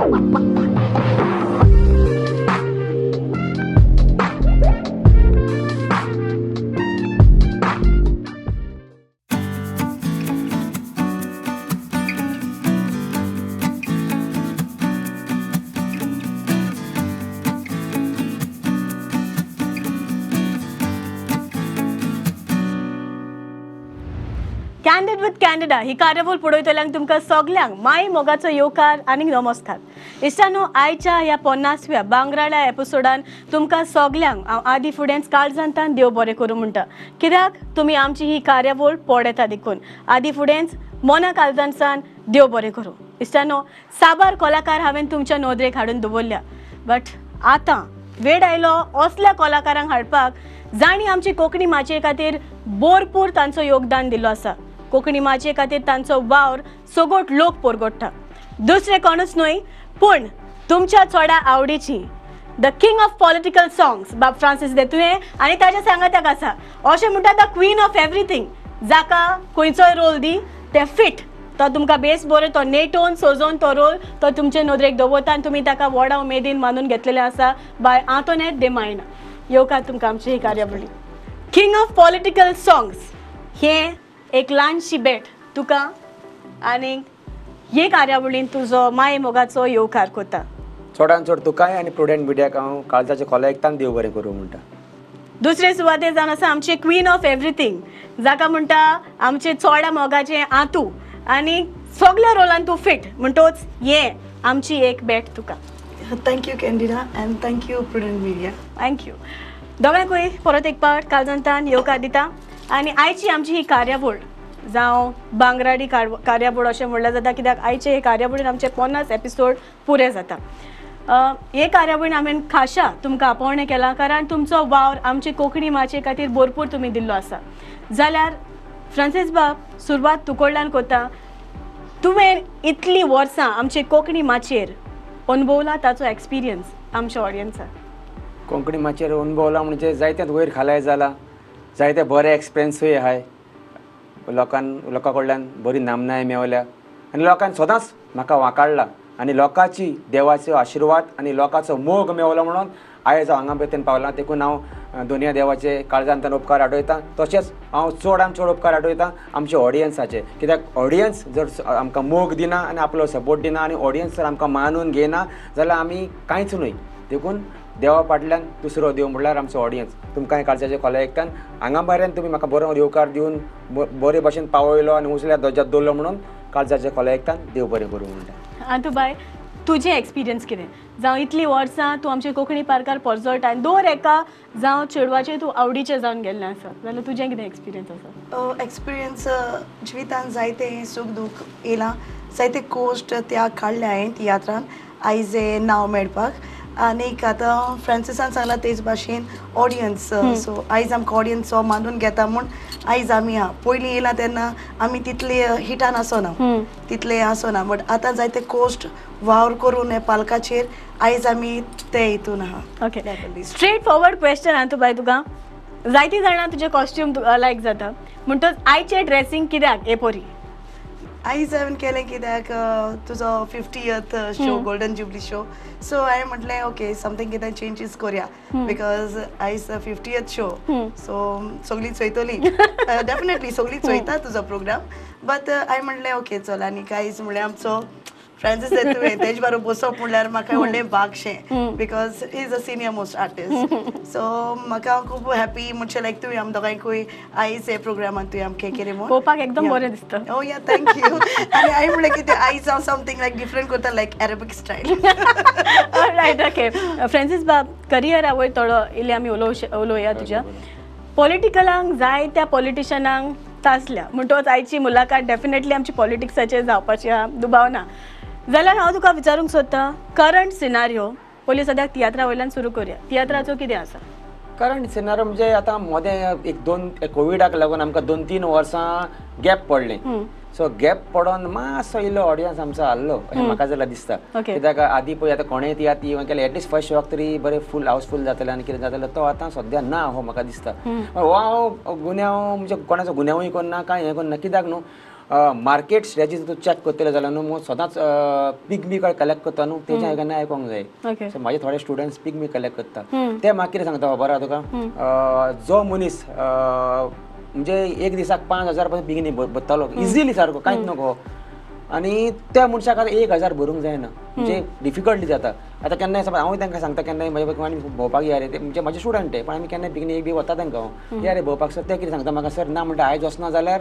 Candid with Candida ही कार्यावळ पळयतल्यांक तुमकां सगल्यांक माय मोगाचो येवकार आनी नमस्कार. इश्टानो, आयच्या ह्या 50व्या बांगराळ्या एपिसोडान तुमकां सगल्यांक हांव आदी फुडेंच काळजांतान देव बरें करूं म्हणटा, कित्याक तुमी आमची ही कार्यावळ पळयता देखून आदी फुडेंच मना काळजांसान देव बरें करूं. इश्टानो, साबार कलाकार हांवें तुमच्या नदरेक हाडून दवरल्या, बट आतां वेळ आयलो असल्या कलाकारांक हाडपाक जांणी आमची कोंकणी माचये खातीर भरपूर तांचो योगदान दिल्लो आसा. कोंकणी माचये खातीर तांचो वावर सगोट लोक पोरगोडटा, दुसरे कोणूच न्हय पूण तुमच्या चोडा आवडीची the king of political songs बाब फ्रांसीस देतुये आनी ताच्या सांगाताक आसा अशें म्हणटा the queen of everything, जाका खंयचोय रोल दी ते फिट, तो तुमकां बेस बरो तो नेटोवन सजोवन तो रोल तो तुमचे नदरेक दवरता आनी तुमी ताका व्हडा उमेदीन मानून घेतलेलें आसा बाय आंतोनेत दे मायना. येवकार तुमकां आमची ही कार्यावळी. किंग ऑफ पॉलिटिकल सॉंग्स हें एक ल्हानशी भेट तुका आनी हे कार्यावळीन तुजो माय मोगाचो येवकार करता. चडान चड तुकाय आनी प्रुडंट मिडियाक हांव काळजाचे खोला एकतान देव बरें करूं म्हणटा. दुसरे सुवातेर जावन आसा आमचे क्वीन ऑफ एवरीथींग, जाका म्हणटा आमचे चोडा मोगाचे आंतू आनी सगल्या रोलान तूं फिट, म्हणटोच हे आमची एक भेट तुका. Thank you Candida and thank you Prudent Media. Thank you दोगांकूय परत एक पावट काळजांतान येवकार दिता. आनी आयची आमची ही कार्यावळ जावं बांगराडी कार्यावळ अशें म्हणल्यार जाता, कित्याक आयचे हे कार्यावळीन आमचे 50 एपिसोड पुरे जाता. हे कार्यावळीन हांवें खाशा तुमकां आपोवणें केलां कारण तुमचो वावर आमचे कोंकणी माचये खातीर भरपूर तुमी दिल्लो आसा. जाल्यार फ्रांसीस बाब, सुरवात तुकडल्यान करता. तुवें इतलीं वर्सां आमचे कोंकणी माचयेर अनुभवला, ताचो एक्सपिरियन्स आमच्या ऑडियन्साक. कोंकणी माचयेर अनुभवला म्हणजे जायतेच वयर खालाय जाला, जायते बरे एक्सपिरियन्सूय आहाय, लोकां कडल्यान बरी नामनाय मेवल्या आनी लोकांनी सदांच म्हाका वाकाडला आनी लोकांची देवाचो आशिर्वाद आनी लोकांचो मोग मेवलो म्हणून आयज हांव हांगा मेरेन पावलां. देखून हांव दोनया देवाचे काळजांतल्यान उपकार आठवयता. तशेंच हांव चडान चड उपकार आठवयता आमच्या ऑडियन्साचे, कित्याक ऑडियन्स जर आमकां मोग दिना आनी आपलो सपोर्ट दिना आनी ऑडियन्स जर आमकां मानून घेयना जाल्यार आमी कांयच न्हय. देखून देवा फाटल्यान दुसरो देव म्हणल्यार आमचो ऑडियन्स. तुमकां काळजाचे खोला एकट्यान हांगा मेरेन तुमी म्हाका बरो येवकार दिवन बरे भाशेन पावयलो आनी उजल्या दर्जात दवरलो म्हणून काळजाचे खोला एकट्यान देव बरें करूं म्हणटा. आनी तूं बाय, तुजें एक्सपिरियन्स कितें? जावं इतलीं वर्सां तूं आमचे कोंकणी पार्कार परजळटा आनी दर एका जावं चेडवाचें तूं आवडीचें जावन गेल्लें आसा, जाल्यार तुजें कितें एक्सपिरियन्स आसा? एक्सपिरियन्स जिवितान जायते सूख दूख येयलां, जायते कोश्ट त्या काडल्या हांवें तियात्रान आयज हें नांव मेळपाक. आनीक आतां फ्रांसिसान सांगलां तेच भाशेन ऑडियन्स, सो आयज आमकां ऑडियन्स हो मानून घेता म्हूण आयज आमी आहा. पयलीं येयला तेन्ना आमी तितले हिटान आसना, तितले आसना, बट आतां जायते कोश्ट वावर करून हे पालकाचेर आयज आमी ते हितून आहा. ओके, स्ट्रेट फॉरवर्ड क्वेश्चन आहा तूं बाय तुका. जायतीं जाणां तुजें कॉस्ट्यूम लायक जाता, म्हणटच आयचें ड्रेसींग कित्याक हे पोरी? आयज हांवें केलें कित्याक तुजो 50th show, golden jubilee show, so हांवें म्हटलें ओके समथींग कितें चेंजीस करुया because आयज 50th show, सो सगळीं चोयतलीं डेफिनेटली सगळीं चोयता तुजो प्रोग्राम. बट हांवें म्हटलें ओके चल. आनी आयज म्हणल्यार आमचो फ्रांसीस तुवें तेज बरोबर बसप म्हणल्यार म्हाका व्हडलें भागशें because he is a senior most artist. So म्हाका खूब हॅपी म्हणजे लायक तुवें आम दोगांयकूय आयज हे प्रोग्रामान तुवें आमकां केलें म्हूण पळोवपाक एकदम बरें दिसता. ओ या, thank you. आनी हांवें म्हणलें कितें आयज हांव समथींग लायक डिफरंट करता, लायक Arabic style. Right, okay. Francis बाब, करियरा वयर थोडो इल्लें आमी उलोवया तुज्या. पॉलिटिकलांक जाय त्या पॉलिटिशनांक तासल्या, म्हणटोच आयची मुलाकात डेफिनेटली आमची पॉलिटिक्साचेर जावपाची आहा, दुबाव ना. जाल्यार हांव तुका विचारूंक सोदता, करंट सिनारियो पयलीं सद्याक तियात्रा वयल्यान सुरू करुया. तियात्राचो कितें आसा करंट सिनारियो? म्हणजे आतां मदें एक दोन कोविडाक लागून आमकां 2-3 वर्सां गॅप पडलें. सो गॅप पडोन मातसो इल्लो ऑडियन्स आमचो हाल्लो अशें म्हाका जाल्यार दिसता. कित्याक आदी पळय आतां कोणेंय तियात्र येवन केले एटलिस्ट फर्स्ट शोक तरी बरें फूल हावसफूल जातलें आनी कितें जातलें, तो आतां सद्या ना हो म्हाका दिसता. हो हांव गुन्यांव म्हणजे कोणाचो गुन्यांवूय करना कांय हें करना, कित्याक न्हू मार्केट स्ट्रॅटजी तूं चॅक करतले जाल्यार न्हू सदांच पिग्मी कलेक्ट करता न्हू तेज्या केन्ना आयकोंक जाय. सो म्हाजे थोडे स्टुडंट्स पिग्मी कलेक्ट करता ते म्हाका कितें सांगता खबर आहा तुका, जो मनीस म्हणजे एक दिसाक 5,000 पासून पिग्मी भरतालो इजिली सारको कांयच नको आनी त्या मनशाक आतां 1,000 भरूंक जायना म्हणजे डिफिकल्टी जाता. आतां केन्नाय समज हांवूय तांकां सांगता केन्नाय म्हजे आनी भोंवपाक या रे, ते म्हणजे म्हाजे स्टुडंट ते, पण आमी केन्नाय पिकनीक बी वता तांकां हांव या रे भोंवपाक. सर ते कितें सांगता म्हाका, सर ना म्हणटा आयज वचना जाल्यार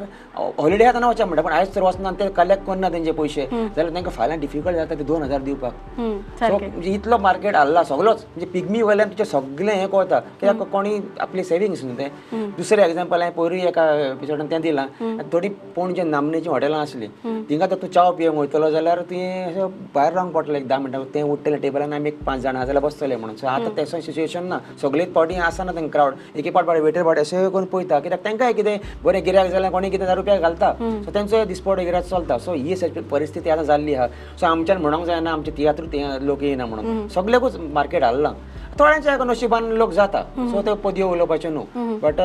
हॉलिडे आतां वचप म्हणटा, पण आयज तर वचना आनी ते कलेक्ट करना तेंचे पयशे जाल्यार तांकां फाल्यां डिफिकल्ट जाता ते 2,000 दिवपाक. सो म्हणजे इतलो मार्केट हाल्ला सगळोच, म्हणजे पिग्मी वयल्यान तुजें सगळें हें कळता कित्याक कोणी आपली सेविंग्स न्हू तें. दुसरें एग्जाम्पल हांवें पयरूय एका एपिसोडान तें दिलां, थोडी पणजे नामनेची हॉटेलां आसलीं थिंगा तर तूं च्याव पिवंक वयतलो जाल्यार तुवें अशें भायर रावंक पडटलें एक 10 मिनटां, तें उठ्ठलें टेबलान आमी एक 5 जाणां जाल्यार बसतले म्हणून. सो आतां तें सिच्युएशन ना, सगळीच पावटी आसना तांकां क्रावड, एक एक पावट वेटर पावटी अशें करून पळयता कित्याक तांकांय कितें बरें गिरायक जाल्यार कोणी कितें रुपया घालता, सो तेंचो दिसपट गिरायक चलता. सो ही परिस्थिती आतां जाल्ली आहा. सो आमच्यान म्हणूंक जायना आमचे तियात्रूच लोक येयना म्हणून, सगळ्याकूच मार्केट हाल्लां. थोड्यांच्या नशिबान लोक जाता, सो ते पदयो उलोवपाचें न्हू, बट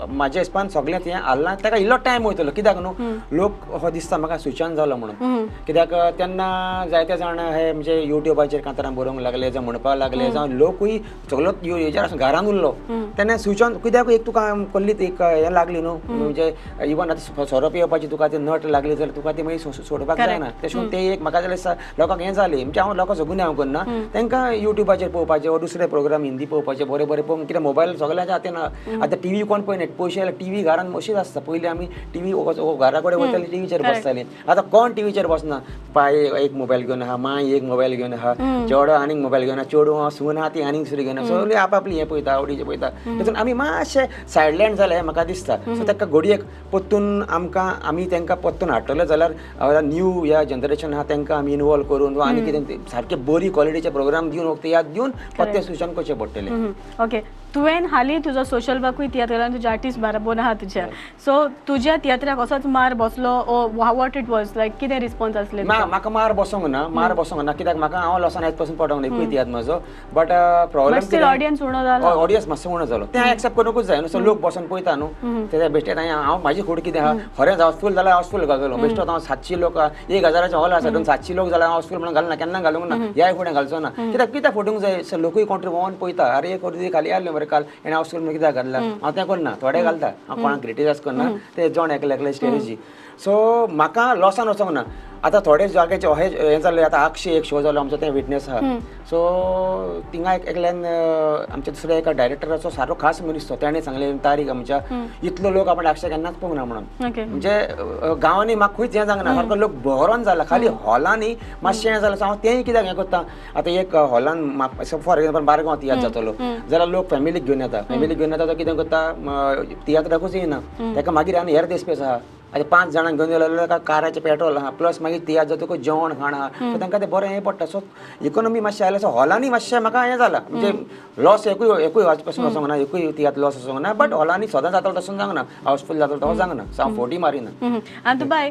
म्हाज्या हिसपान सगळें तें हाल्लां. ताका इल्लो टायम वयतलो कित्याक न्हू लोक हो दिसता म्हाका स्विचान जालो म्हणून, कित्याक तेन्ना जायते जाण हे म्हणजे युट्यूबाचेर कांतारां बरोवंक लागले जावं म्हणपाक लागले, जावं लोकूय सगळो हेजेर आसून घरान उरलो तेन्ना स्विच ऑन कित्याक एक तुका कसली एक हें लागली न्हू, म्हणजे इवन आतां सोरो पिवपाची तुका ती नट लागली जाल्यार तुका ती मागीर सोडपाक जायना. तशें करून ते एक म्हाका जाल्यार लोकांक हें जालें, म्हणजे हांव लोकांक सगळीं हांव करना, तांकां युट्यूबाचेर पळोवपाचें वा दुसरे प्रोग्राम हिंदी पळोवपाचे बरे बरे पळोवंक, कित्याक मोबायल सगळ्यांच्या हातीन आतां टिवी कोण पळयना, पयशे जाल्यार टिवी घरान अशीच आसता. पयलीं आमी टिवी घरा कडेन वयताली टिवीचेर बसताली, आतां कोण टिवीचेर बसना, पाय एक मोबायल घेवन आहा, माय एक मोबायल घेवन आहा, चेडो आनीक मोबायल घेवन आहा, चेडूं आहा सून आहा ती आनीक दुसरी घेवन आहा, सगळीं आपआपली हें पळयता आवडीचें पळयता. तेतून आमी मातशें सायडलँड जालें हें म्हाका दिसता. सो ताका घडयेक परतून आमकां आमी तांकां परतून हाडटले जाल्यार न्यू ह्या जनरेशन आहा तांकां आमी इनवॉल्व करून वा आनी कितें सारके बरी क्वॉलिटीचे प्रोग्राम दिवन वखद याद दिवन परते स्विच ऑन करचें पडटलें. ओके, तुवें हालीं तुजो सोशल वर्कूय तियात्र केला, तुज्या आर्टिस्ट बाराबोर आहा तुज्या, सो तुज्या तियात्राक असोच मार बसलो ओ what it was लायक कितें रिस्पॉन्स आसलें? म्हाका मार बसोंक ना, मार बसोंक ना कित्याक म्हाका हांव लॉसान आयज पासून पडोंक ना एकूय तियात्र म्हजो, बट प्रॉब्लम ऑडियन्स उणो जालो, ऑडियन्स मातसो उणो जालो, तें एक्सेप्ट करूंकूच जाय न्हू. सो लोक बसोन पळयता न्हू तेज्या बेश्टें हांव म्हाजी खोड कितें आहा, खरेंच हावसफूल जाल्यार हावसफूल घालतलो, बेश्टो हांव 700 लोक 1,000 हॉल आसा 700 लोक जाल्यार हावसफूल म्हणून घालना, केन्ना घालूंक ना, ह्याय फुडें घालचो ना, कित्याक कित्याक फटूंक जाय. सो लोकूय कोण तरी भोंवन पळयता, आरे एक अर्दी खाली आसले मरे काल हेणें हावसफूल म्हणून कित्याक घातला, हांव तें करना, थोडे घालता, हांव कोणाक क्रिटिसायज करना, ते जण एकले एकले स्ट्रेटजी. सो म्हाका लॉसान वचोंक ना. आतां थोडे जाग्याचे हें जालें, आतां आगशी एक शो जालो आमचो, तें विटनेस आहा. सो थिंगा एकल्यान आमच्या दुसऱ्या एका डायरेक्टराचो सारको खास मनीस तो, तेणें सांगलें तारीख आमच्या इतलो लोक आपण आगशे केन्नाच पळोवंक ना म्हणून, म्हणजे गांवांनी म्हाका खंयच हें जावंक ना, सारको लोक भरोन जाला, खाली हॉलांनी मातशें हें जालें. सो हांव तेंय कित्याक हें करता, आतां एक हॉलान फॉर एग्जाम्पल बारगांव तियात्र जातलो जाल्यार लोक फॅमिलीक घेवन येता, फॅमिलीक घेवन येता तो कितें करता तियात्राकूच येयना, ताका मागीर आनी हेर देसपेस आहा. आतां 5 जाणांक घेवन गेलो जाल्यार ताका काराचें पेट्रोल आहा, प्लस मागीर तियात्र जातकूच जेवण खाण आहा, सो तांकां तें बरें हें पडटा. सो इकोनॉमी मातशें आयलें, सो हॉलांनी मातशें म्हाका हें जालां, म्हणजे लॉस एकूय एकूय पासून वचोंक ना, एकूय तियात्र लॉस वचोंक ना, बट हॉलांनी सदां जातलो तशें जावंक ना, हावसफूल जातलो तसो जावंक ना, सो हांव फोटी मारिना. आनी बाय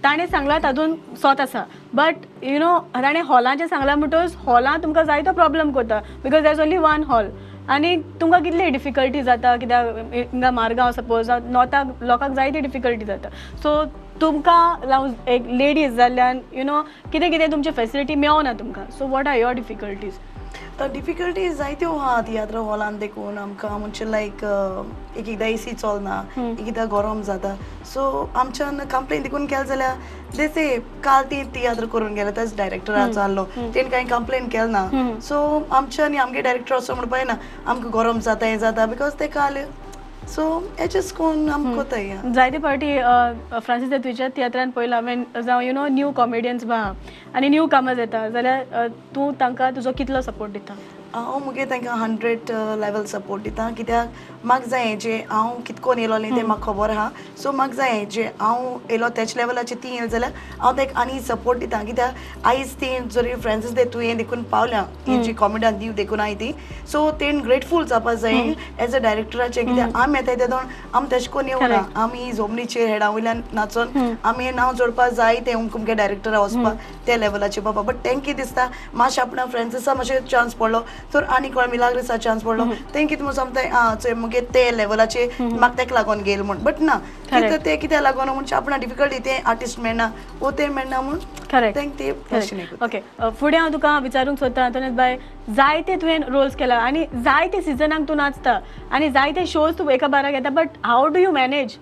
ताणें सांगलां तातूंत सोत आसा, बट you know ताणें हॉलाचें सांगलां म्हणटकच हॉलां तुमकां जायतो प्रॉब्लम करता, because there is only one hall. आनी तुमकां कितली डिफिकल्टी जाता कित्याक हिंगा मारगांव सपोज नॉर्थाक लोकांक जायती डिफिकल्टी जाता, सो तुमकां लावून एक लेडीज जाल्ल्यान you know कितें कितें तुमचे फेसिलिटी मेळना तुमकां, so what are your difficulties? Difficulties जायत्यो आहा तियात्र हॉलान देखून आमकां, म्हणजे लायक एक एकदां एसी चलना, एक एकदां गरम जाता, सो आमच्यान कंप्लेन देखून केलें जाल्यार जशे काल ती तियात्र करून गेले तेच डायरेक्टराचो आहलो तेणें कांय कंप्लेन केलें ना, सो आमच्यान आमगे डायरेक्टर असो म्हणपा येना आमकां गरम जाता हें जाता, because ते काल सो एडजस्ट करून आमकां कोताय. जायते फावटी फ्रांसीस तुज्या तियात्रान पळयलां हांवें, जावं you know new comedians बा आनी न्यू कामर्स येता जाल्यार तूं तांकां तुजो कितलो सपोर्ट दिता? हांव मुगे तांकां 100 लेवल सपोर्ट दिता, कित्याक म्हाका जाय जे हांव कितकोन येयलोलें तें म्हाका खबर आहा, सो म्हाका जाय जे हांव येयलो तेच लेवलाचेर ती येयली जाल्यार हांव ताका आनी सपोर्ट दिता, कित्याक आयज ती जरी फ्रेंड्स दे तुवें देखून पावल्या ही जी कॉमेडियन दिव देखून आहाय ती, सो तेण ग्रेटफूल जावपा जाय एज अ डायरेक्टराचें, कित्याक आमी येताय तेदोन आमी तेश कोन्न येवना, आमी जोमनीचेर हेडा वयल्यान नाचोन आमी नांव जोडपा जाय तें अमके डायरेक्टरा वचपाक त्या लेवलाचेर बाबा, बट तेंकां कितें दिसता मातशें आपणा फ्रेंड्सा मातशें चान्स पडलो तर आनी कोण मिलाग्रिसा चान्स पडलो तें कितें म्हूण सांगता आं चोय मुगे अमके ते लेवलाचे म्हाका तेका लागून गेल म्हूण, बट ना कितें ते कित्याक लागून म्हणजे आपणा डिफिकल्टी ते आर्टिस्ट मेळना वो ते मेळना म्हूण तेंक ते प्रश्न. ओके, फुडें हांव तुका विचारूंक सोदता आंतोनेत बाय, जायते तुवें रोल्स केला आनी जायते सिजनाक तूं नाचता आनी जायते शोज तूं एका बाराक येता, but how do you manage?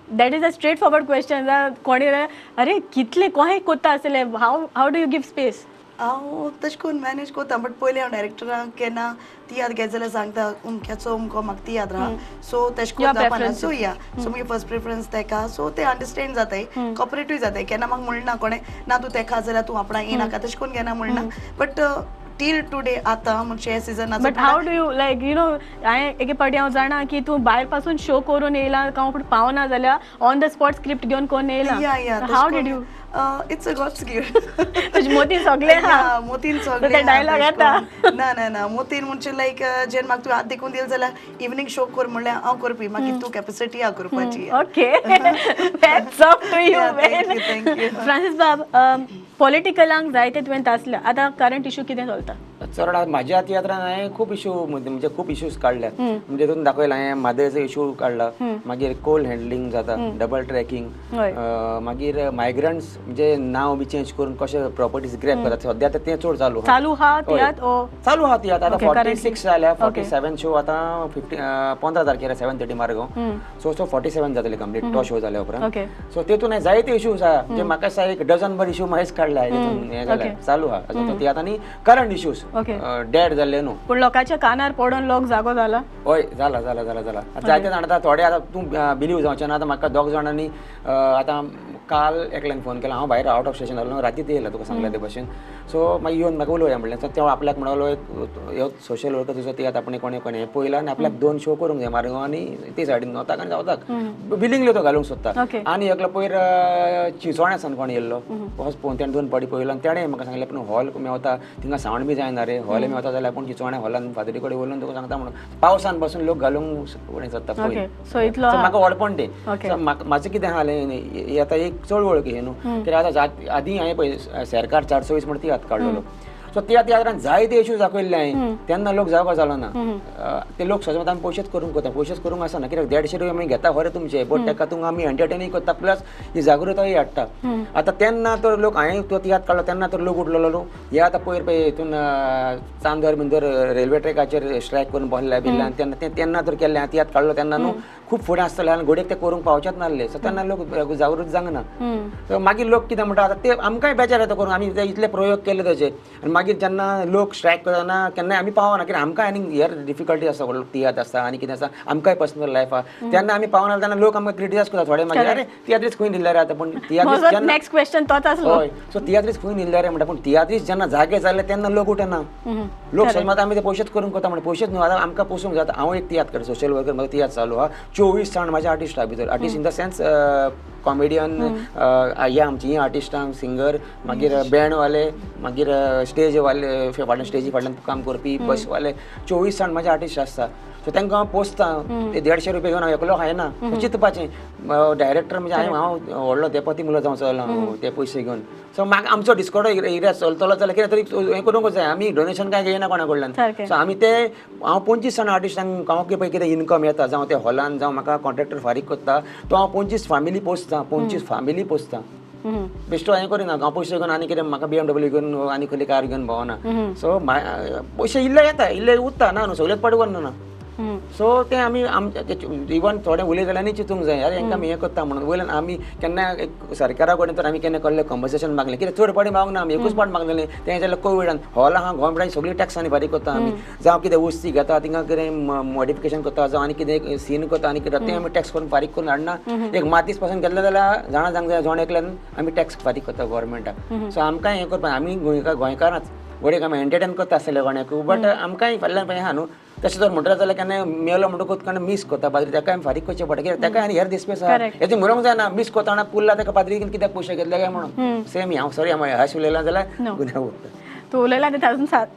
That is a straight forward question. कोणी अरे कितले कोहे कोत्ता आसतले, how do you give space? हांव तशें करून मॅनेज करता, बट पयलीं हांव डायरेक्टराक केन्ना तियात्र घेत जाल्यार सांगता अमक्याचो अमको म्हाका तियात्र आहा, सो तशें करून जावपाना. सो या सो मुगे फर्स्ट प्रेफरन्स तेका, सो ते अंडरस्टँड जाताय, कॉपरेटूय जाताय. केन्ना म्हाका म्हणना कोणें ना तूं तेका जाल्यार तूं आपणाक येनाका, तशें करून केन्ना म्हणना. बट टील टुडे आतां म्हणजे हे season. But how do you like you know, हांवें एके पावटी हांव जाणा की तूं भायर पासून शो करून येयला, कांय पूण पावना जाल्यार ऑन the spot script घेवन कोण येयला, how did you? It's a God's gift. तुजे मोतीन सगळे आहा, मोतीन सगळे डायलॉग येता. ना ना ना, मोतीन म्हणजे लायक जेन्ना म्हाका तूं हात देखून दिलें जाल्यार इवनींग शो कर म्हणल्यार हांव करपी, मागीर तूं कॅपेसिटी आहा करपाची. Okay, hats off to you man. Francis बाब, पॉलिटिकलांक जायते तुवें तासल्या, आतां करंट इशू कितें चलता? चड म्हाज्या तियात्रान हांवें खूब इशू म्हणजे खूब इशूज काडल्या, म्हणजे तितून दाखयला हांवें म्हादयचो इशू काडला, मागीर कोल हँडलिंग जाता, डबल ट्रॅकिंग, मागीर मायग्रंट्स म्हणजे नांव बी चेंज करून कशें प्रॉपर्टीज ग्रॅब करतात. सद्या आतां तें चड चालू चालू आहा तियात्र, चालू आहा तियात्र. आतां 46 जाल्या, 47 शो आतां 15 तारखेर 7:30 मारगांव, सो सो 47 जातले कंप्लीट तो शो जाल्या उपरांत. सो तितून जायते इशूज आहा, म्हणजे म्हाका दिसता एक डझन भर इशू मागीर काडला हें जालें चालू आहा तो तियात्र. आनी करंट इशूज डेड जाल्ले न्हू, पूण लोकांच्या कानार पडून लोक जागो जाला. हय, जाला जाला जाला जाला जायते जाण आतां थोडे आतां तूं बिलीव जावचें ना. आतां म्हाका दोग जाणांनी आतां काल एकल्यान फोन केला, हांव भायर आवट ऑफ स्टेशन जालो, रातीत येयला तुका सांगल्या ते भशेन. सो मागीर येवन म्हाका उलोवया म्हणलें, सो तें आपल्याक म्हणलो एक सोशल वर्कर तुजो तियात्र आपणें कोणें कोणें हें पळयला आनी आपल्याक 2 शो करूंक जाय मारगांव आनी ते सायडीन नॉर्थाक आनी सावथाक बिलिंगली तो घालूंक सोदता. आनी एकलो पयर चिंचोण्या सावन कोण येयल्लो होच पळोवन तेणें 2 पावटी पळयलो आनी तेणें म्हाका सांगलें पूण हॉल मेवता थिंगा सावंड बी जायना रे, हॉल मेवता जाल्यार आपूण चिंचोण्या हॉलान फादरी कडेन उलोवन तुका सांगता म्हणून पावसान बसून लोक घालूंक सोदता पळय. म्हाका व्हडपण तें म्हाजें कितें आसलें आतां एक चळवळ हें न्हू, कित्याक आतां आदीं हांवें पळय सरकार 420 म्हण तियात्र काडलेलो, सो त्या तियात्रान जायते इशूज दाखयल्ले हांवें, तेन्ना लोक जागो जालो ना. ते लोक सगळे आमी पयशेच करूंक करता, पयशेच करूंक आसना कित्याक 150 रुपया आमी घेता खरें तुमचे, बट तेका तुमकां आमी एंटरटेनूय करता प्लस ही जागृताय हाडटा. आतां तेन्ना तर लोक हांवें तो तियात्र काडलो तेन्ना तर लोक उठलेलो न्हू. हे आतां पयर पळय हितून चांदर बिंदर रेल्वे ट्रॅकाचेर स्ट्रायक करून बसले बिल्ले आनी तेन्ना तेन्ना तर केल्लें हांवें तियात्र काडलो तेन्ना न्हू खूब फुडें आसतले आनी घडयेक ते करूंक पावचेच नासले, सो तेन्ना लोक जागृत जावंक ना. सो मागीर लोक कितें म्हणटा आतां ते आमकांय बेजार येता करूंक, आमी ते इतले प्रयोग केले तेजे आनी मागीर जेन्ना लोक स्ट्रायक करतना केन्नाय आमी पावना कित्याक आमकां आनी हेर डिफिकल्टी आसा, तियात्र आसता आनी कितें आसा, आमकांय पर्सनल लायफ आहा, तेन्ना आमी पावना तेन्ना लोक आमकां क्रिटिसायज करता थोडे मागीर अरे तियात्रीस खंय न्हिदले रे आतां, पूण तियात्रीस नेक्स्ट क्वेश्चन तोच आसलो. हय, सो तियात्रीस खंय न्हिदले रे म्हणटा, पूण तियात्रीस जेन्ना जागे जाले तेन्ना लोक उठना, लोक समज आमी ते पयशेच करूंक करता म्हणटा, पयशेच न्हू आतां आमकां पोसूंक जाता. हांव एक तियात्र करता सोशल वर्कर, म्हजो तियात्र चालू आहा, 24 जाण म्हाजे आर्टिस्ट आहा भितर, artist in the sense comedian, हे आमची ही आर्टिस्टांक, सिंगर, मागीर बँडवाले, मागीर स्टेजवाले, फाटल्यान स्टेजी फाटल्यान काम करपी, बसवाले, 24 जाण म्हाजे आर्टिस्ट आसता. सो तांकां हांव पोसता, ते 150 रुपया घेवन हांव एकलो खायना. चिंतपाचें डायरेक्टर म्हणजे हांवें हांव व्हडलो देपती मुलो जावं चलना ते पयशे घेवन. सो म्हाका आमचो डिस्कोडो एरिया चलतलो जाल्यार कितें तरी हें करूंक जाय, आमी डोनेशन कांय घेयना कोणा कडल्यान. सो आमी ते हांव 25 जाण आर्टिस्टांक हांव पळय कितें इनकम येता, जावं ते हॉलान जावं म्हाका कॉन्ट्रॅक्टर फारीक करता, तो हांव 25 फॅमिली पोसता, 25 फॅमिली पोसता. बेश्टो हें करिना हांव पयशे घेवन आनी कितें म्हाका BMW घेवन आनी खंयली कार घेवन भोंवना. सो पयशे इल्ले येता इल्ले उरता ना न्हू, सगळेच पाट ना. सो ते आमी आमचे इवन थोडे उलयत जाल्यार न्ही चिंतूंक जाय अरे हेंकां आमी हें करता म्हणून. वयल्यान आमी केन्ना एक सरकारा कडेन तर आमी केन्ना कसलें कॉम्पन्सेशन मागलें कित्याक चड पाटी मागूंक ना, आमी एकूच पाट मागलेलें तें जाल्यार कोविडान हॉल आहा गोवोरमेंटान सगळी टॅक्स आनी फारीक करता आमी, जावं कितें वस्ती घेता थिंगा कितें मॉडिफिकेशन करता, जावं आनी कितें सीन करता आनी कितें तें आमी टॅक्स करून फारीक करून हाडना. एक मातीस पासून घेतलें जाल्यार जाणा जावंक जाय जण एकल्यान आमी टॅक्स फारीक करता गोवोरमेंटाक. सो आमकां हें करपाक आमी गोंयकारांच घडयेक आमी एंटरटेन करता आसतले कोणाकूय, बट आमकांय फाटल्यान हें आहा न्हू. तशें जर म्हणटा जाल्यार केन्नाय मेलो म्हणटकूच केन्ना मीस करता पाद्री, ताका आमी फारीक करचें पडटा कित्याक ताका आनी हेर दिसपेस आहा, हेजें मरोंक जायना. मीस करतना पुल्ला ताका पाद्री कित्याक पयशे घेतले काय म्हणून सेम हांव सॉरी हांव हाश उलयलां जाल्यार गुन्यांव उरता. तूं उलयला तें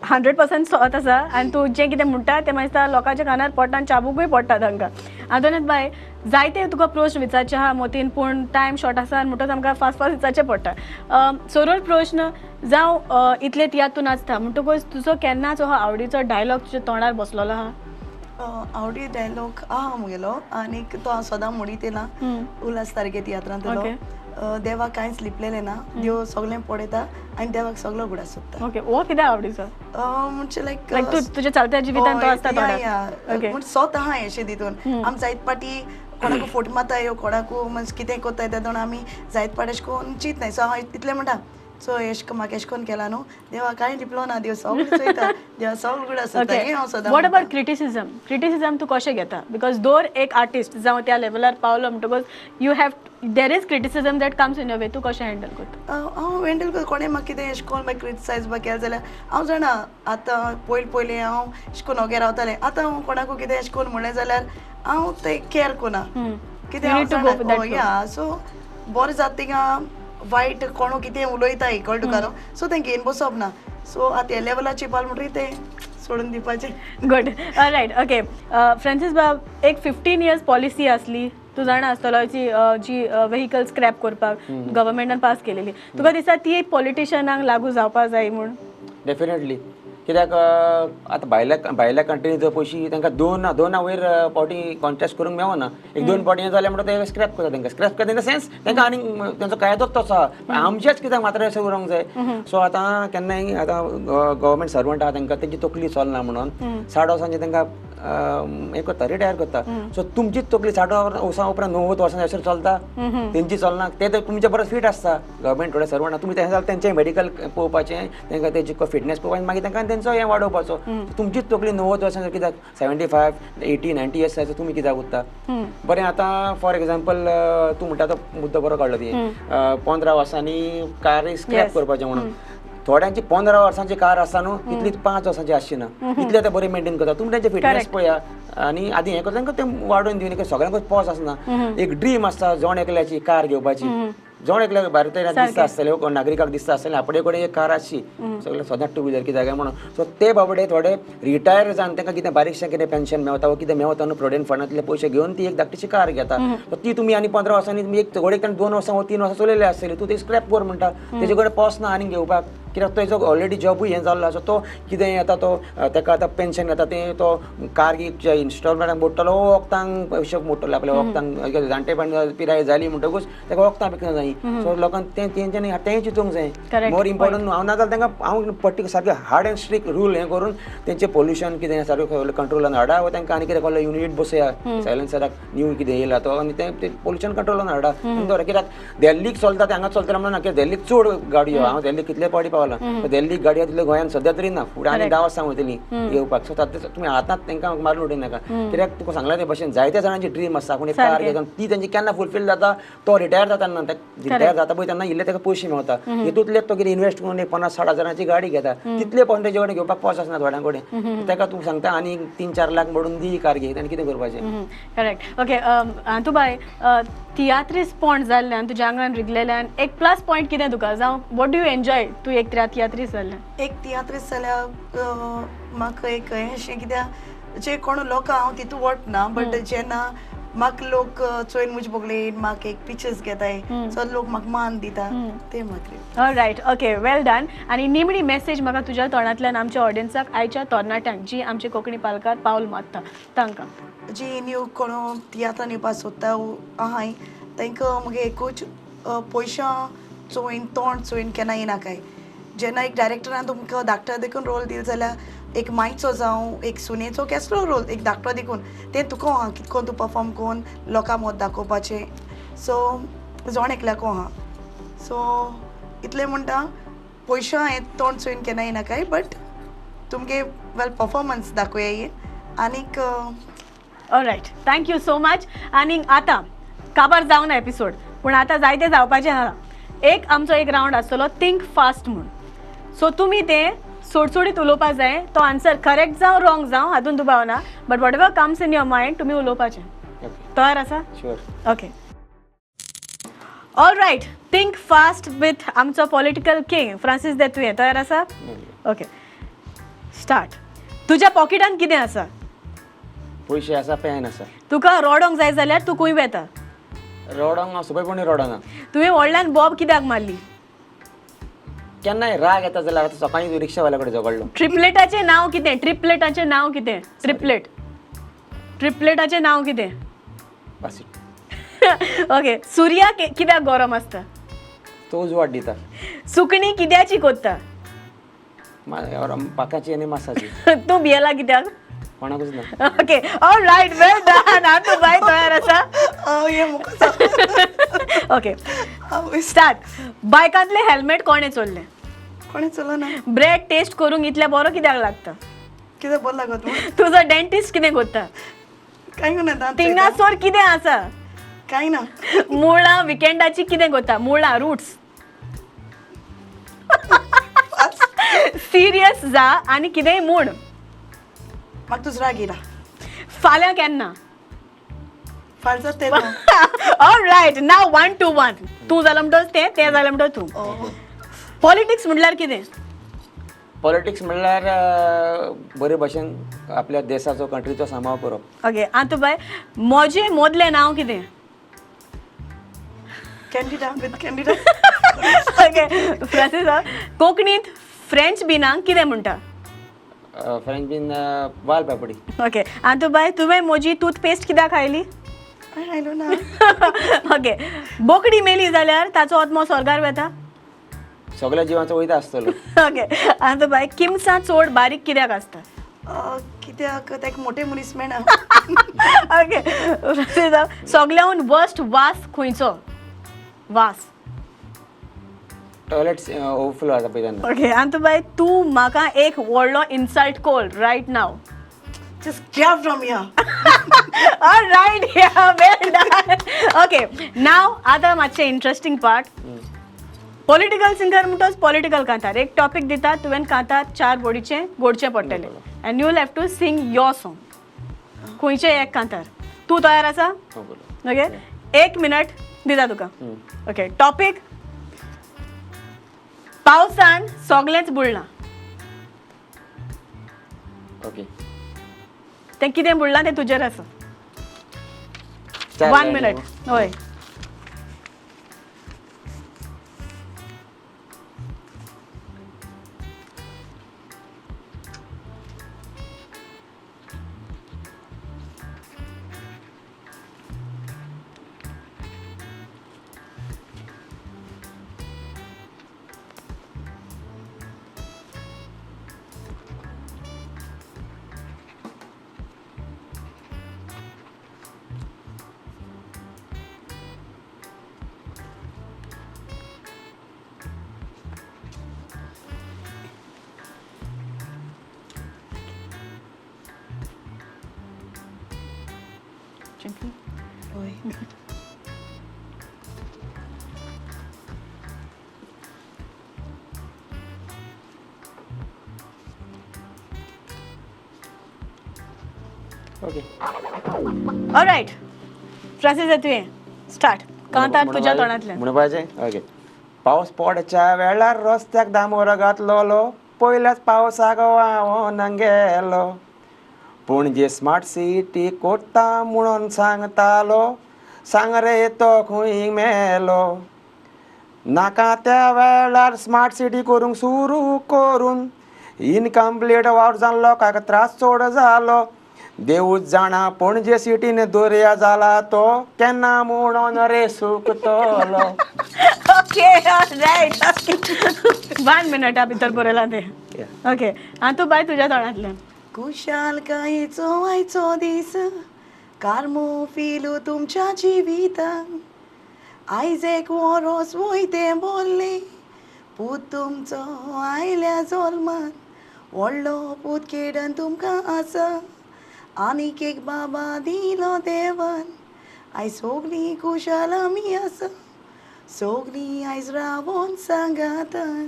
100% सत आसा आनी तूं जें कितें म्हणटा तें मागीर लोकांच्या कानार पडटा आनी चाबुकूय पडटा तांकां. आंतोनेत बाय, जायते तुका प्रश्न विचारचे आहा मोतीन, पूण टायम शॉर्ट आसा आनी म्हणटकच आमकां फास्ट फास्ट विचारचें पडटा. सरळ प्रश्न, जावं इतले तियात्र तूं नाचता म्हणटकच तुजो केन्नाच हो आवडीचो डायलॉग तुज्या तोंडार बसलेलो आहा? आवडी डायलॉग आहा मुगेलो आनीक तो हांव सदां म्हणीत येयला उल्हास तारखे तियात्रांतलो. देवाक कांयच लिपलेलें ना, देव सगळें पळयता आनी देवाक सगळो गुडा सोदता. ओके, हो कित्याक आवडीचो? म्हणजे लायक लायक तूं तुज्या चलत्या जिवितांत तो आसता थोडो. ओके, म्हणजे स्वता आहा अशें तितून. आमी जायत पाटी कोणाकू फोट मारता यो कोणाकू म्हणजे कितें कोत्ताय तेदोन आमी जायत पाटी अशें कोन्न चिंतनाय. सो हांव इतलें म्हणटा, सो एशें म्हाका एशें कोन्न केलां न्हू, देवा कांय लिपलो ना, देव सगळें चोयता, देवा सगळें गुड आसता. हें हांव सदां. What about criticism? Criticism तूं कशें घेता? Because दर एक आर्टिस्ट जावं त्या लेवलार पावलो म्हणटकच you have there is criticism that comes in your way, तूं कशें हँडल करता? हांव हँडल करता. कोणें म्हाका कितें एशें कोन्न म्हाका क्रिटिसायज बा केलें जाल्यार हांव जाणा आतां पयलीं पयलीं हांव एशें कोन्न ओगे रावतालें, आतां हांव कोणाकू कितें एशें कोन्न म्हणलें जाल्यार हांव तें कॅर कोना कितें हांव जाणा. या सो बरें जाता थिंगा वायट कोणू कितें उलयता कळटा तुका न्हू, सो तें घेवन बसप ना. सो आतां ह्या लेवलाचेर पावल म्हणटकीर तें सोडून दिवपाचें. Good, right. ओके फ्रांसीस बाब, एक 15 इयर्स पॉलिसी आसली, तूं जाणा आसतलो, जी जी वेहिकल स्क्रॅप करपाक गव्हर्मेंटान पास केलेली, तुका दिसता ती एक पॉलिटिशनांक लागू जावपा जाय म्हूण? डेफिनेटली, कित्याक आतां भायल्या भायल्या कंट्रीनी जर पयशी तांकां दोन दोना वयर पावटी कॉन्टेस्ट करूंक मेळना, एक दोन पावटी जाल्यार म्हणटा ते स्क्रॅप करता. तांकां स्क्रॅप करता इन the sense तांकां आनीक तेंचो कायदोच तसो आहा, आमचेच कित्याक मात्र अशें उरोंक जाय. सो आतां केन्नाय आतां गव्हर्मेंट सर्वंट आहा तांकां तेंची तकली चलना म्हणून 60 वर्सांचे तांकां हें करता, रिटायर करता. सो तुमचीच तकली 60 वर्सां उपरांत 90 वर्सां अशें चलता, तेंची चलना, ते तर तुमचे बरोबर फिट आसता. गव्हर्मेंट थोडे सर्वंट आहा, तुमी तें जाल्यार तेंचें मेडिकल पळोवपाचें, तांकां तेंची फिटनेस पळोवपाचें, मागीर तांकां तेंचो हें वाडोवपाचो. तुमचीच तकली 90 वर्सां कित्याक 75, 80, 90 इयर्स तुमी कित्याक उरता? बरें, आतां फॉर एग्जाम्पल तूं म्हणटा तो मुद्दो बरो काडलो, ती 15 वर्सांनी कार स्क्रॅप करपाचें म्हणून. थोड्यांची 15 वर्सांची कार आसता न्हू, तितली 5 वर्सांची आसची ना, इतले ते बरी मेंटेन करता. तुमी तेंचे फिटनेस पळया आनी आदी हें करता, तांकां तें वाडोवन दिवन सगळ्यांकूच पॉज आसना. एक ड्रीम आसता जण एकल्याची कार घेवपाची, जण एकल्याक भारतीय दिसता आसतलें, नागरिकाक दिसता आसतलें आपले कडेन एक कार आसची, सगळें सदांच टू व्हिलर कित्याक काय म्हणून. सो ते बाबडे थोडे रिटायर जावन तांकां कितें बारीकशें कितें पेन्शन मेवता वा कितें मेवता न्हू प्रोविडंट फंडांतले पयशे घेवन ती एक धाकटीशी कार घेता. सो ती तुमी आनी 15 वर्सांनी तुमी एक थोडे ताणें 2 वर्सां वा 3 वर्सां चलयले आसतली, तूं ती स्क्रॅप कर म्हणटा, तेजे कडेन पॉस ना आनीक घेवपाक, कित्याक तेजो ऑलरेडी जॉबूय हें जाल्लो आसा. तो कितें येता तो ताका आतां पेन्शन येता, तें तो कार इन्स्टॉलमेंटाक मोडटलो, वखदांक पयशे मोडटलो आपल्या वखदांक, जाणटेपण पिराय जाली म्हणटकूच ताका वखदां विकना जाय. सो लोकांक तें तेंच्यांनी तेंय चिंतूंक जाय. मोर इम्पोर्टंट हांव ना जाल्यार तांकां हांव पर्टिक्युलर सारकें हार्ड एंड स्ट्रिक्ट रूल हें करून तेंचें पोल्युशन कितें सारकें कंट्रोलान हाडा, वा तांकां आनी कितें कसलो युनिट बसया सायलन्सराक न्यू कितें येयला तो, आनी तें पोल्युशन कंट्रोलान हाडा. बरें, कित्याक दिल्लीक चलता तें हांगा चलतलें म्हणून ना, कित्याक दिल्लीक चड गाडयो, हांव दिल्लीक कितले पावटी पावला, दिल्लीक गाडयो तितल्यो गोंयांत सद्या तरी ना, फुडें आनी 10 वर्सां वयतलीं येवपाक. सो तुमी आतांच तांकां मारून उडयनाका, कित्याक तुका सांगलां ते भशेन जायत्या जाणांची ड्रीम आसता कोणी कार घेवन, ती तेंची केन्ना फुलफील जाता, तो रिटायर जाता तेन्ना, रिटायर जाता पळय तेन्ना इल्ले ताका पयशे मेवता, हितूंतले तो कितें इन्वेस्ट करून 50-60 हजारांची गाडी घेता, तितले पण तेजे कडेन घेवपाक पॉस आसना थोड्यां कडेन, ताका तूं सांगता आनी 3-4 लाख मोडून दी कार घे, आनी कितें करपाचें? करेक्ट. ओके अंतूबाय, तियात्रीसपण जाल्ल्यान तुज्या आंगान रिगलेल्यान एक प्लस पॉयंट कितें तुका, जावं what do you enjoy तूं एक तियात्रीस जाल्ल्यान? एक तियात्रीस जाल्यार म्हाका एक अशें कित्याक जे कोण लोक हांव तितू वटना, बट जेन्ना म्हाका लोक चोयन म्हजे बगलेन म्हाका एक पिक्चर्स घेताय, सो लोक म्हाका मान दिता, ते म्हाका. रायट, ओके, वेल डन. आनी निमणी मेसेज म्हाका तुज्या तोंडांतल्यान आमच्या ऑडियन्साक, आयच्या तरणाट्यांक जी आमचे कोंकणी पालकार पावल मारता तांकां, जी न्यू कोण तियात्रान येवपाक सोदता आहाय तांकां मुगे एकूच पयशां चोयन तोंड चोयन केन्ना येनाकाय. जेन्ना एक डायरेक्टरान तुमकां धाकटो देखून रोल दिलो जाल्यार एक मायचो जावं एक सुनेचो केसलो रोल एक धाकटो देखून तें तुका आहा कितको तूं परफॉर्म करून लोकां मद दाखोवपाचें. सो जण एकल्याको आहा. सो इतलें म्हणटा, पयशे हें तोंड चोयन केन्ना येनाकाय, बट तुमगे वेल परफॉर्मन्स दाखोवया येयन आनीक. Alright, thank you so much. आनी आतां काबार जावना एपिसोड, पूण आतां जायते जावपाचें आहा. एक आमचो एक रावंड आसतलो थिंक फास्ट म्हूण. सो तुमी तें सोडसोडीत उलोवपा जाय, तो आन्सर करेक्ट जावं रॉंग जावं हातून दुबाव ना, but whatever comes in your mind तुमी उलोवपाचें. तयार आसा? Sure. Okay, all right. Think fast with आमचो पॉलिटिकल किंग फ्रांसीस दे तुयें. तयार आसा? Okay, start. तुज्या पॉकेटान कितें आसा? पयशे आसा, पेन आसा. तुका रोडोंक जाय जाल्यार तूं खंय वेता? रोडोंक हांव सोंपेपणी रोडना. तुवें व्हडल्यान बॉब कित्याक मारली? केन्नाय राग येता जाल्यार आतां सकाळीं रिक्षावाल्या कडेन झगडलो. ट्रिपलेटाचें नांव कितें? ट्रिपलेटाचें नांव कितें? ट्रिपलेट. ट्रिपलेटाचें नांव कितें? पासी. ओके, सुर्या कित्याक गरम आसता? तो उजवाड दिता. सुकणी कित्याची कोत्ता? पाकाची आनी मासाची. तूं भियेला कित्याक? कोणाकूच ना. Okay, all right, well done. आतां बाय तयार आसा? हे मुखार. Okay, start. बायकांतले हेल्मेट कोणें चोरलें? कोणें चलो ना. ब्रेड टेस्ट करूंक इतलें बरो कित्याक लागता? कितें बरो लागत म्हूण. तुजो डेंटिस्ट कितें करता? कांय ना, दांत. थिंगासर कितें आसा? कांय ना. मुळां विकेंडाची कितें करता? मुळां, रुट्स. सिरियस जा आनी कितेंय म्हूण. म्हाका तुजो राग येयला. फाल्यां केन्ना? फाल्यां जाता तेन्ना. All right, now 1-1. तूं जालां म्हणटकच तें, तें जालें म्हणटकच तूं. पॉलिटिक्स म्हणल्यार कितें? पॉलिटिक्स म्हणल्यार बरे भशेन आपल्या देसाचो, कंट्रीचो सांबाळ करप. ओके, आतां बाय, म्हजें मोदलें नांव कितें? Candida with Candida. Okay, Francis, कोंकणींत फ्रेंच बिनांक कितें म्हणटा? फ्रेंच बीन वाल पापडी. ओके, आतां बाय, तुवें म्हजी टूथपेस्ट कित्याक खायली? आयलो ना. ओके, बोकडी मेली जाल्यार ताचो आत्मो स्वर्गार वता? सगळ्या जिवांचो वयता आसतलो. ओके, आतां बाय, किमसां चड बारीक कित्याक आसता? कित्याक ताका मोटे मनीस मेळना. ओके, फ्रांसीस, सगळ्याहून वर्स्ट वास खंयचो? वास. टॉयलेट ओवरफ्लो जाता पळय तेन्ना. ओके, आतां बाय, तूं म्हाका एक व्हडलो insult call right now. Just get from here. All right, yeah, well done. Okay, now आतां मातशें इंट्रस्टींग पार्ट. पॉलिटिकल सिंगर म्हणटोच पॉलिटिकल कांतार एक टॉपीक दिता, तुवें कांतार चार बोडीचें गोडचें पडटलें and you have to sing your song. खंयचें एक कांतार. तूं तयार आसा? हो, बोलो. ओके, एक मिनट दिता तुका. ओके, टॉपीक पावसान सगळेंच बुडलां. ओके. तें कितें बुडलां तें तुजेर आसा. चार वन लायनी. मिनट, हय. हय. ओके. ऑलरायट, फ्रांसीस, तुवें स्टार्ट कांतार तुज्या तोंडांतल्यान. म्हणपाचें? ओके. पावस पडच्या वेळार रस्त्याक दामोर घातलोलो, पयल्याच पावसाक व्हांवोन गेलो. पणजे स्मार्ट सिटी कोत्ता म्हणून सांगतालो, सांग रे तो खंय मेलो? नाका त्या वेळार स्मार्ट सिटी करूंक सुरू करून इनकम्प्लीट वावर जावन लोकांक त्रास चड जालो. देवूच जाणा पणजे सिटीन दर्या जाला तो केन्ना म्हणून रे सुकतलो. ओके, ऑलरायट, वन मिनटा भितर बरयलां तें. ओके, आं, तूं बाय, तुज्या तोंडांतल्यान. खुशालकायेचो आयचो दीस, कार्मो फिलू तुमच्या जिवितान. आयज एक वरोस वयतें बोल्लें, पूत तुमचो आयल्या जल्मान. व्हडलो पूत केडन तुमकां आसा, आनीक एक बाबा दिलो देवान. आयज सोगलीं खुशाल आमी आसा, सोगलीं आयज रावोन सांगातान.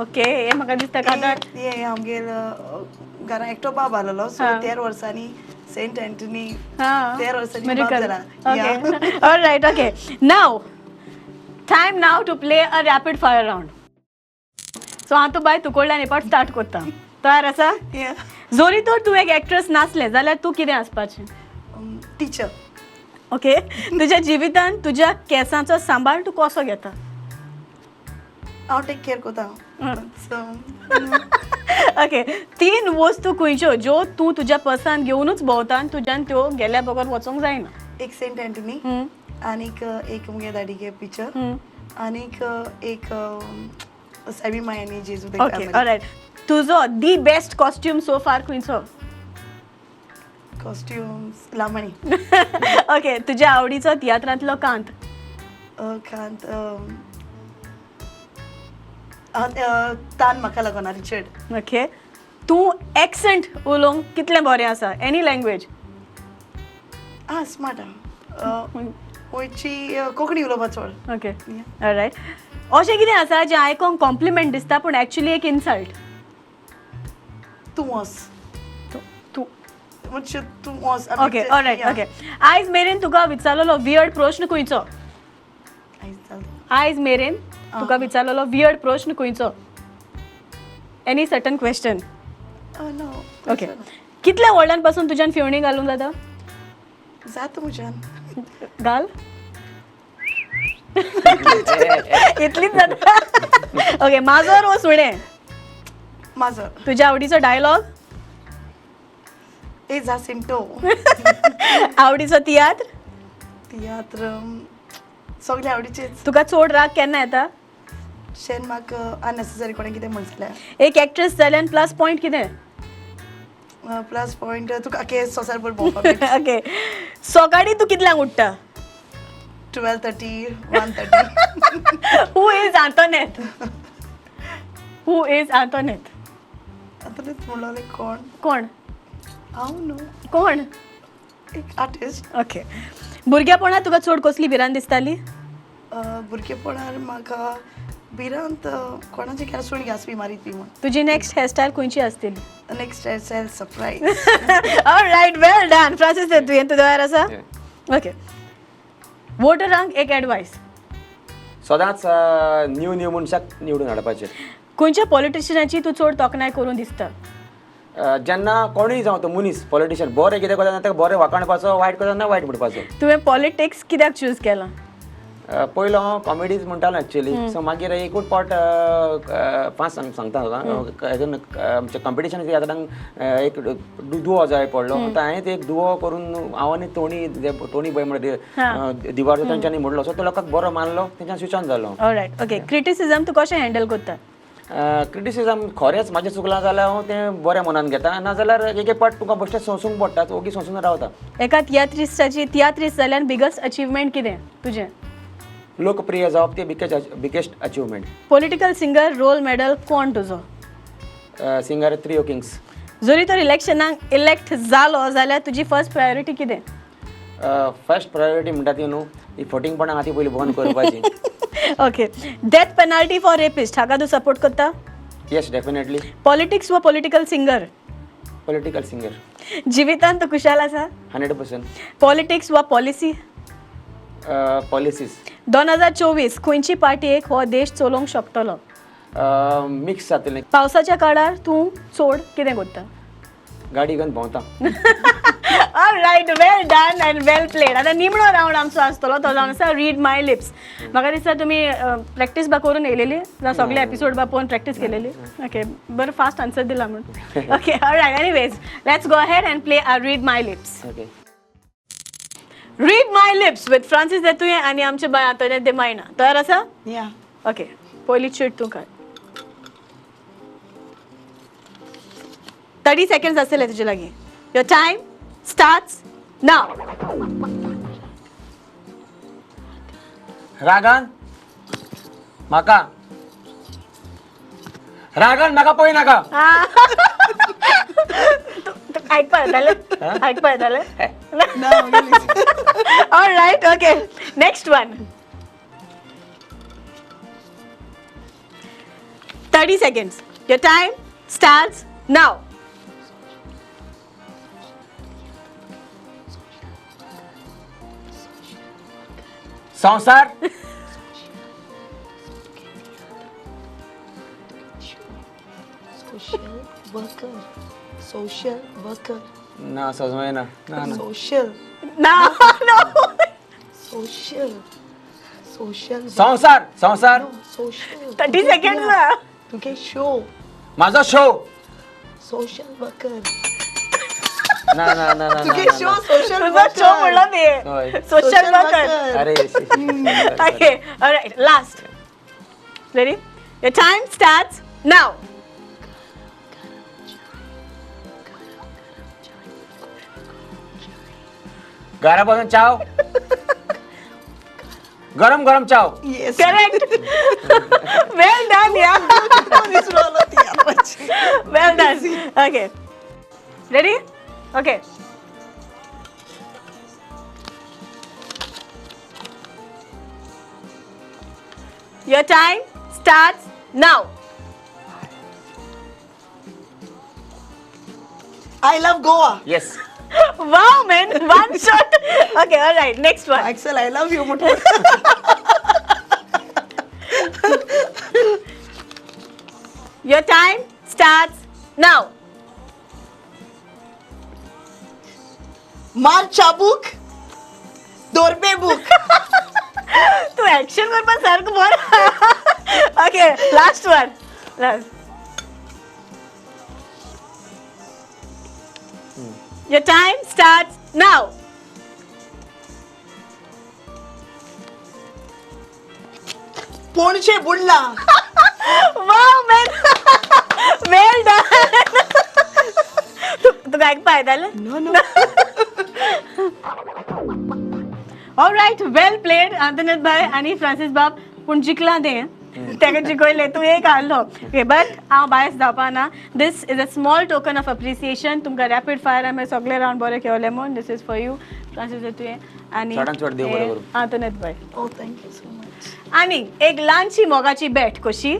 ओके, हे म्हाका दिसता कांतार. हे आमगेर घरा एकटो बाब आसलेलो, सो 13 वर्सांनी सेंट एंटनी, 13 वर्सांनी बाब जाला. Okay, all right, okay. Now time now to play a rapid fire round. So हांव तूं बाय तुकडल्यान एक पाट स्टार्ट करता. तयार आसा? Yeah. जोरी तर तूं एक एक्ट्रेस नासलें जाल्यार तूं कितें आसपाचें? टिचर. ओके, तुज्या जिवितान तुज्या केंसांचो सांबाळ तूं कसो घेता? हांव टेक केअर करता, सो. ओके, तीन वस्तू खंयच्यो ज्यो तूं तुज्या पर्सान घेवनूच भोंवता आनी तुज्यान त्यो गेल्या बगर वचोंक जायना? एक सेंट अँटनी, आनीक एक मुगे दाडीगे पिक्चर, आनीक एक सॅमी मायानी जेजू. Okay, all right. तुजो the best costume so far खंयचो? कॉस्ट्युम्स लामणी. ओके, तुज्या आवडीचो तियात्रांतलो कांत? कांत तान म्हाका लागना, रिचर्ड. ओके, तूं एक्संट उलोवंक कितलें बरें आसा, एनी लँग्वेज? आं, स्मार्ट आहा. गोंयची कोंकणी उलोवपा चड. Okay, all right. अशें कितें आसा जें आयकोंक कॉम्प्लिमेंट दिसता पूण एक्चुली एक इन्सल्ट? तूं वोस. तूं म्हणजे तूं वोस. Okay, all right. ओके, आयज मेरेन तुका विचारलेलो वियर्ड प्रश्न खंयचो? आयज जालें. आयज मेरेन तुका विचारलेलो वियर्ड प्रश्न खंयचो, any certain question? No. Okay, कितल्या व्हडल्यान पासून तुज्यान फिवणी घालूंक जाता? जाता म्हज्यान. घाल, इतलीच जाता. ओके, माजर वो सुणें? माजर. तुज्या आवडीचो डायलॉग? ए जासिंटो. आवडीचो तियात्र? तियात्र सगळे आवडीचेच. तुका चड राग केन्ना येता? शेन म्हाका अननेसेसरी कोणें कितें म्हण जाल्यार. एक एक्ट्रेस जाल्यान प्लस पॉयंट कितें? प्लस पॉयंट तुका आखे संवसारभर भोंवपाक मेळटा. ओके, सकाळी तूं कितल्यांक उठ्ठा? 12:30, 1:30. Who is Antoinette? Who is Antoinette? आतां म्हणलोलें कोण? कोण? हांव न्हू. कोण? एक आर्टिस्ट. ओके, भुरगेपणात तुका चड कसली भिरांत दिसताली? भुरगेपणार म्हाका भिरांत कोणाची केन्ना सुणी घास बी मारीत बी म्हूण. तुजी नेक्स्ट हेअरस्टायल खंयची आसतली? Next hairstyle surprise. Right, well done, Francis. तुवें तुज्या तयार आसा? ओके, वोटरांक एक एडवायस. सदांच न्यू न्यू मनशाक निवडून हाडपाचें. खंयच्या पॉलिटिशियनाची तूं चड तोखणाय करून दिसता? जेन्ना कोणूय जावं तो मनीस पॉलिटिशियन बरें कितें करता तेन्ना ताका बरें वाखाणपाचो, वायट करता तेन्ना वायट म्हणपाचो. तुवें पॉलिटिक्स कित्याक चूज केलां? पयलो हांव कॉमेडीज म्हणटालो एक्चुअली. सो मागीर एकूच पावट फास्ट सांगता तुका, हेतून आमच्या कॉम्पिटिशन तियात्रांक एक दुवो जाय पडलो. आतां हांवें एक दुवो करून हांव आनी टोनी, टोनी बॉय म्हणटा दिवार, तेंच्यांनी म्हणलो. सो तो लोकांक बरो मानलो, तेंच्यान स्विच ऑन जालो. ऑलरायट, ओके, क्रिटिसिजम तूं कशें हँडल करता? क्रिटिसिजम खरेंच म्हाजें चुकलां जाल्यार हांव तें बऱ्या मनान घेता, नाजाल्यार एक एक पाट तुका बेश्टें सोंसूंक पडटा, ओगी सोंसून रावता. एका तियात्रिस्टाची, तियात्रिस्ट जाल्यान बिगस्ट अचिवमेंट कितें तुजें? लोकप्रिय जावप ती biggest achievement. Political singer role model कोण तुजो? Singer trio kings. जरी तर इलेक्शनाक इलेक्ट जालो जाल्यार तुजी फर्स्ट प्रायोरिटी कितें? फर्स्ट प्रायोरिटी म्हणटा ती न्हू ही फटींगपणां आहा ती पयलीं बंद करपाची. Okay, death penalty for rapist हाका तूं सपोर्ट करता? Yes, definitely. Politics वा पॉलिटिकल सिंगर? Political singer. जिवितान तूं खुशाल आसा? 100%. पॉलिटिक्स वा पॉलिसी? पॉलिसीज. 2024 खंयची पार्टयेक हो देश चलोवंक शकतलो? मिक्स जातलें. पावसाच्या काळार तूं चड कितें करता? गाडी घेवन भोंवता. Right, well done and well played. आतां निमणो रावंड आमचो आसतलो तो जावन आसा रीड माय लिप्स. म्हाका दिसता तुमी प्रॅक्टीस बा करून येयलेली, जावं सगळे एपिसोड बा पळोवन प्रॅक्टीस केलेली. ओके, बरें, फास्ट आन्सर दिला म्हूण. Okay, right, anyways, let's go ahead and play our read my lips. Okay. Read my lips with Francis देतुये आनी आमचे बाय आंतोनेत दे मायना. तयार आसा? या. ओके, पयली चीट तूं काड. 30 सेकंड्स आसतले तुजे लागीं. Your time starts now. रागान म्हाका, रागान म्हाका पळय नाका. आयकपा येतालें, आयकपा येतालें. ना. All right, okay. Next one. 30 seconds. Your time starts now. संवसार. Social worker, social worker. ना, सजमय ना, ना ना. Social. Now, no. Social, social. संवसार, संवसार. सोशल. 30 seconds ना. तुगे शो. माझो शो. Social worker. ना ना ना ना. तुगे शो सोशल तुजो शो म्हणलो हय. ते सोशल वर्कर. अरे. Okay, alright, last. Ready? Your time starts now. घरा बसून चाव, गरम गरम चाव. Yes. Correct. Well done, yeah. Well done. Okay. Ready? Okay. Your time starts now. I love Goa. Yes. Wow, man. One shot. Okay, all right. Next one. Axel, I love you मोठे. Your time starts now. मार चाबूक दोरबे book. तू action करपा सारको बरो. Okay, last one. Last. Your time starts now. पोणशे बुडला. Wow, man. Well done. तुका आयकपा येतालें? No, no. All right, well played, Antoinette भाई आणि फ्रांसीस बाब. पूण जिखला तें, तेका जिखयलें, तूं एक हारलो. ओके, बट हांव बायस जावपा ना. This is a small token of appreciation. तुमकां रॅपीड फायर आमी सगळे रावंड बरे खेळले म्हूण. This is for you, Francis, तुवें आनी चडान चड देव बरें करूं. आंतोनेत भाई. Oh, thank you so much. आनी एक ल्हानशी मोगाची भेट कशी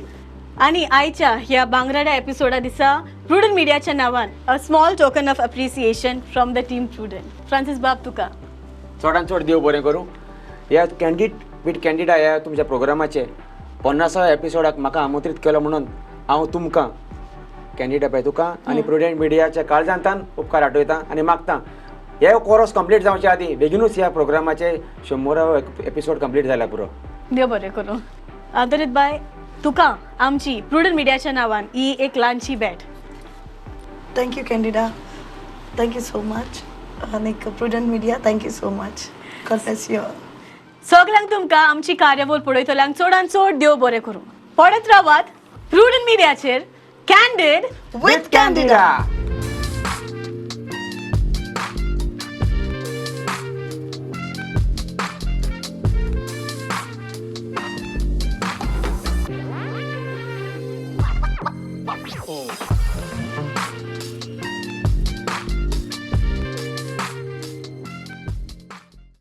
आनी आयच्या ह्या बांगराड्या एपिसोडा दिसा प्रुडंट मिडियाच्या नांवान a small token of appreciation from the team Prudent. Francis बाब, तुका. चडान चड देव बरें करूं. ह्या कॅन्डीड विथ कॅन्डिडा ह्या तुमच्या प्रोग्रामाचे 50व्या एपिसोडाक म्हाका आमंत्रीत केलो म्हणून हांव तुमकां, कॅन्डिडा पळय तुका आनी प्रुडंट मिडियाच्या काळजांतान उपकार आठवयता आनी मागता, हे कोर्स कंप्लीट जावचे आदीं बेगिनूच ह्या प्रोग्रामाचे 100वा एपिसोड कंप्लीट जाल्यार पुरो. देव बरें करूं. आंतोनेत बाय, तुका आमची प्रुडंट मिडियाच्या नांवान ही एक ल्हानशी भेट. Thank you, Candida. Thank you so much. आनीक Prudent Media, thank you so much. God bless you. सगळ्यांक तुमकां आमची कार्यावळ पळयतल्यांक चडान चड देव बरें करूं. पळयत रावात प्रुडंट मिडियाचेर candid with Candida.